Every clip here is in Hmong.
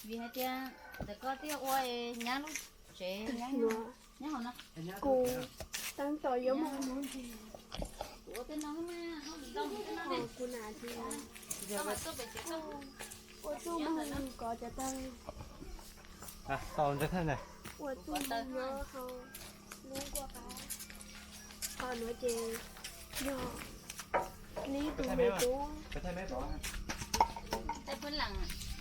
Vim hais tias ntawm koj twb ua nyab lub tsev nyob hauv no. Kuv tab tom yuav mus, kuv ua tej no, kuv nam ua txuj mus kov cov taw, ua txuj mus nyob hauv lub nkuaj qab. Qhov no ces yog neb tus me tub. Thaij peb leeg,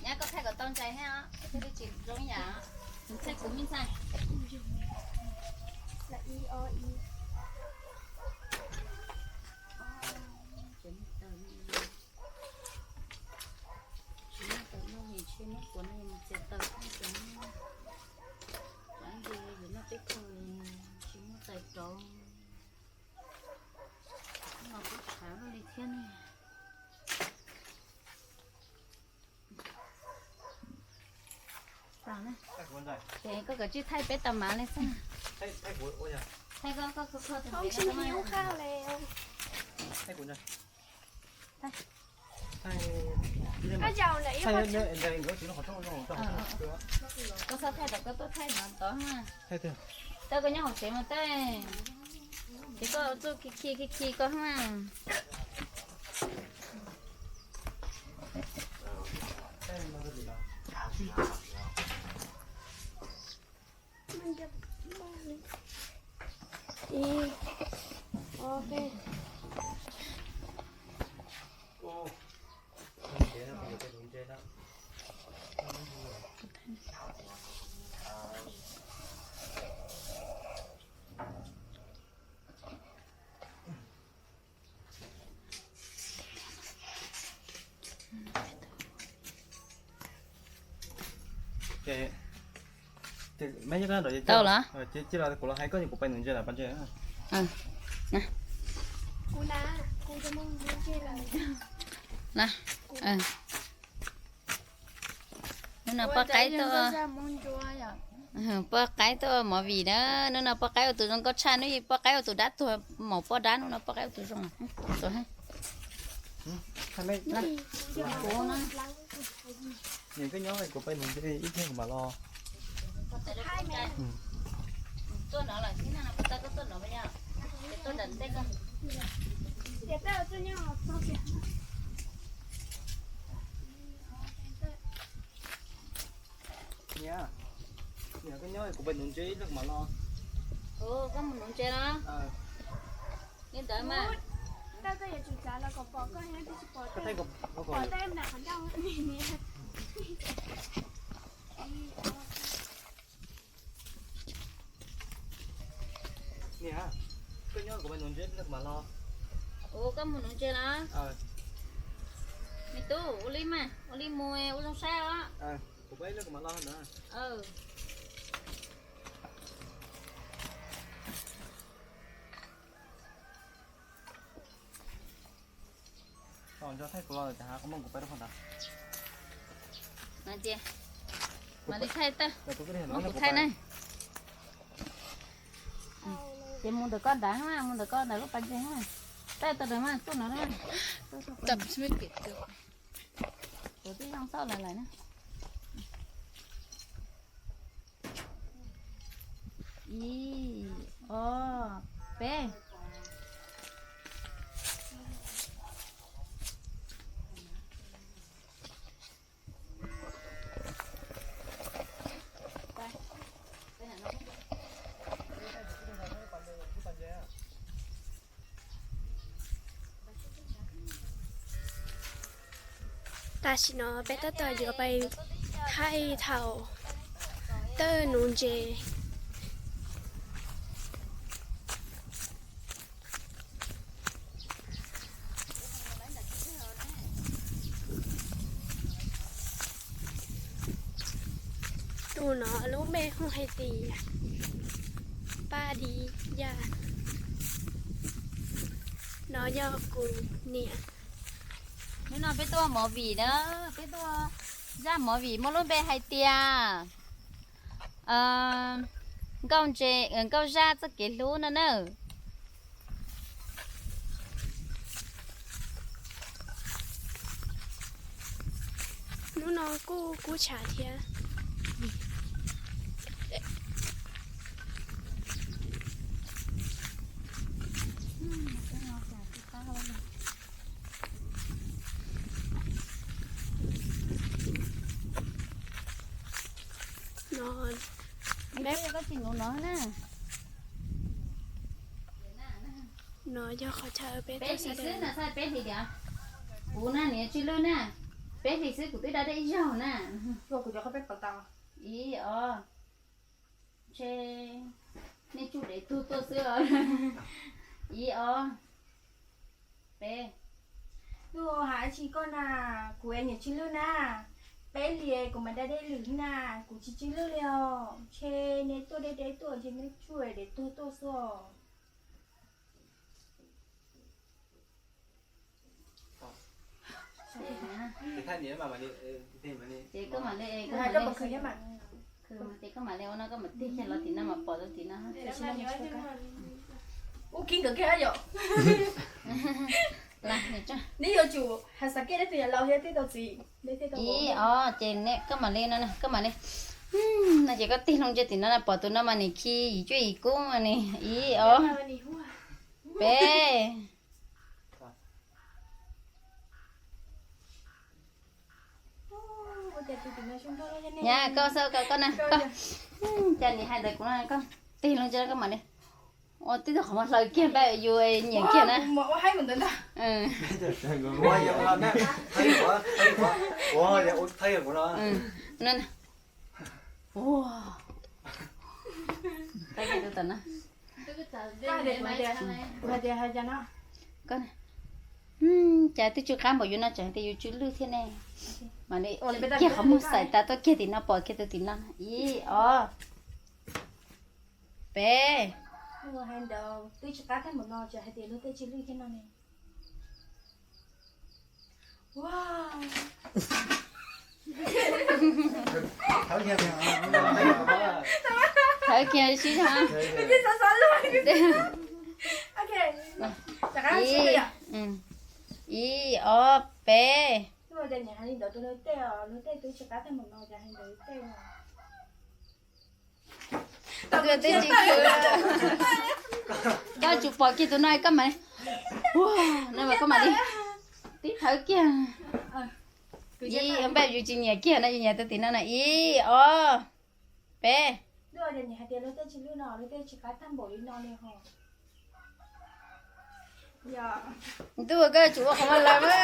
nyab koj thaij kom tau ntsais thiab, thiaj li tsis zoo yam. Thaij kuv me ntxhais. Tsis muaj taws noj, ntshe muab kuv no mus txiav taws, cov ntses yuav noj peb khoom, tsis muaj taws rauv. Los kuv tshav li thiab ne. Ces koj kav tsij thaij peb tau mas li xwb. Thaij koj, koj, koj, koj, koj txhob thaij rau koj tuaj thaij no tod. Tau koj nyob hauv tsev mas tau. Ces koj txuj khi khi khi khi koj na. Tau los? Kuv los hais koj, kuv pais nuv ntses lawm, pais ntses. Hnub no poj qaib tuaj, poj qaib tuaj ua movie na. Hnub no poj qaib ua tus zoo nkauj tshaj, hnub ib poj qaib ua tus dab tuag, maum poj dab, hnub no poj qaib ua tus zoo. Koj nyob, kuv pais nuv ntses ib pliag kuv mam los. Niam, niam koj nyob, kuv pais nuv ntses ib pliag kuv mam los. Koj mus nuv ntses los? Li ntawd mas. Niam, koj nyob, kuv pais nuv ntses ib pliag kuv mam los. Ua koj mus nuv ntses los? Me tub, ua li mas, ua li mus ua zoo saib os. Kuv pais ib pliag kuv mam los ntag. Thaij kuv los, kuv mam kuv pais rau qhov ntawd. Mam li thaij tawm, kuv thaij na. Ces mus ntawm koj nrad, mus ntawm koj ntawm lub pas ntses. Tawm tau ntawd mas, tuaj no na. Kuv twb zoo txhoj lawm lawm na. Ib, ob, peb. Tam sim no peb tab tom yuav pais thaij thaum tawm nuv ntses. Tus no lub npe hu hais tias Paj Di Yaj. No yog kuv niam. Hnub no peb tuaj movie na, peb tuaj zaj movie muaj lub npe hais tias nkauj ntses, nkauj zaj txoj kev hlub no na. Hnub no kuj kub tshav thiab. No, no yog qhov chaw peb tuaj sawv daws. Kuv na niam Tswj Lwj na, peb hlis xwb kuv twb da dej ib zaug na. Ib ob, ntshe nej tsuj dev tuag tuaj xwb os. Ib ob, peb. Ntuj, hais tsis koj na, kuv es niam Tswj Lwj na, peb hlis kuv mam da dej lwm na, kuv tsis Tswj Lwj li os, ntshe nej tuaj deb deb tuaj ntshe nej tsuj dev tuag tuaj xwb os. Ces koj mam li, koj mam li, ces koj mam li ua no koj mam tig kiag los tim no mas pom rau tim no. Ub, kib nkawd kiag yom. Neb yuav tsum hais xav kiag neb tus yam laus thiab tej tau txiv. Ib ob, ces koj mam li no, koj mam li, no ces koj tig loo ntsia tim no na, pom tus no mas nim khi yim cuaj yim kub mas ni. Ib ob, peb. Nyab, koj xav koj, koj na, koj, cas nim hais ntawd kuv no, koj tig loo ntsia koj mam li. Ua tib tug qhov muag hlaws kiag npaj yus nyiam kiag na. Cas twb tsw qab npaum yus no tseem hais tias yus tsw lwj thiab ne. Mam li ua kiag qhov muag xaim tas tuaj kiag tim no pom kiag tus tim no. Ib ob, peb. Thawb kiag sib zog. Ib, ib ob peb. Koj tsum pom kiag tus no koj mam, ua no mas koj mam li tib thawb kiag. Ib, npaj yus tsis nyiam kiag no, yus nyiam tus tim no na. Ib ob peb. Ntuj, koj tsum ua qhov muag lawm mas.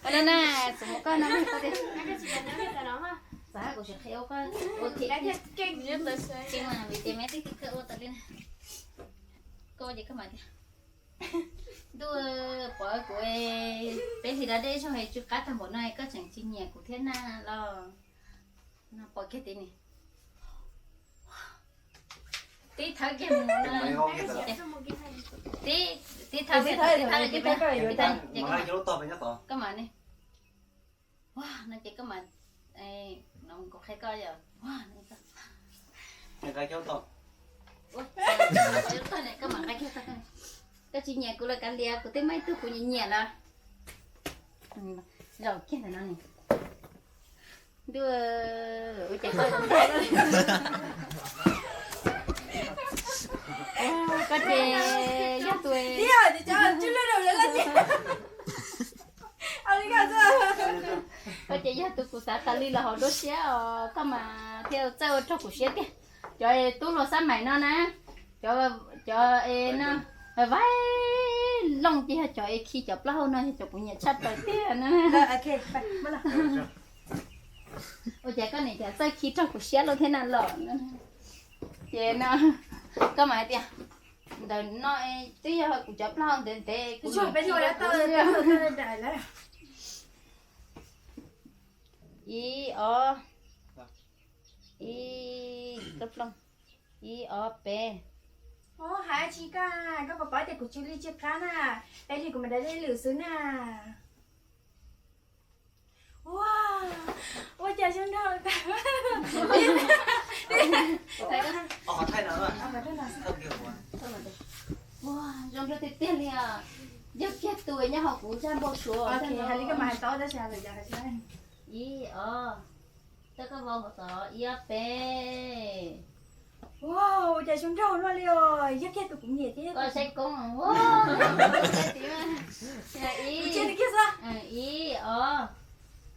Ua no na, xav mus koj no, koj tias, xav kuv sim qhia ua koj ua thiab. Tsis mas vim tias me twb kawg ua tas li na. Koj ces koj mam tias, ntuj, pom kuv peb hlis da dej zog es tsw qab tag npaum no koj tseem tsis nyiam kuv thiab na los. No pom kiag tid ni. Tib thawb kiag mus no. Tib, tib thawb, tib thawb, tib thawb. Koj mam ni. Ua no ces koj mam, no kuv qhia koj yom. Ua no koj, koj mam qhia kiag tau. Koj tsis nyiam kuv los kav liam, kuv twb muaj ib tug kuv nyiam nyiam lawm. Zaum kiag ntawm no ni. Ntuj, ua cas koj, koj ces yog tus, koj ces yog tus kuv xav tas li los hauv nruab siab os, koj mas thiaj txawj ua raug kuv siab tiag. Cov tub hluas xab maim no na, cov, cov es no, vaib looj ces yog cov es khi cov plaub hau no yog cov kuv nyiam tshaj plaws tiag na. Ua cas koj niam cov txawj khi raug kuv siab lawm thiab na los. Ces no, koj mas hais tias, ntawm no twb yog kuv cov plaub hau ntev ntev kuv nyiam khi. Ib ob, ib, ib ob peb. Hais tsis koj, koj puas paub tias kuv tsw lwj tsw qab na, peb hlis kuv mam da dej lwm xwb na. Ua, ua cas zoo nraug tas. Ua, zoo nraug tiag tiag li os. Yog kiag tus nyob hauv kuv zaj npau suav. Ib, ob, tau koj vau hauv tod, ib, ob, peb. Ua, ua cas zoo nraug luaj li os, yog kiag tus kuv nyiam thiab. Koj saib koob, ib, ob,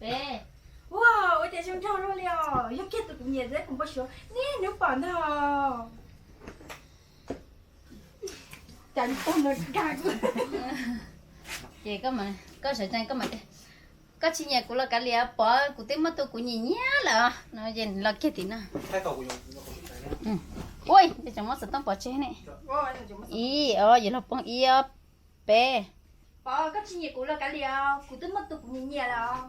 peb. Ua, ua cas zoo nraug luaj li os, yog kiag tus kuv nyiam thiab, kuv npau suav niaj hnub pom ntag. Cas pog no dag kuv. Ces koj sawv tsees koj mam tias, koj tsis nyiam kuv los kav liam, pov kuv twb muaj tus kuv nyiam nyiam lawm no, es los kiag tim no. Ua, tseem muab xov tooj pov tseg ne. Ib, ob, yuav los poob, ib, ob, peb. Pov, koj tsis nyiam kuv los kav liam, kuv twb muaj tus kuv nyiam nyiam lawm.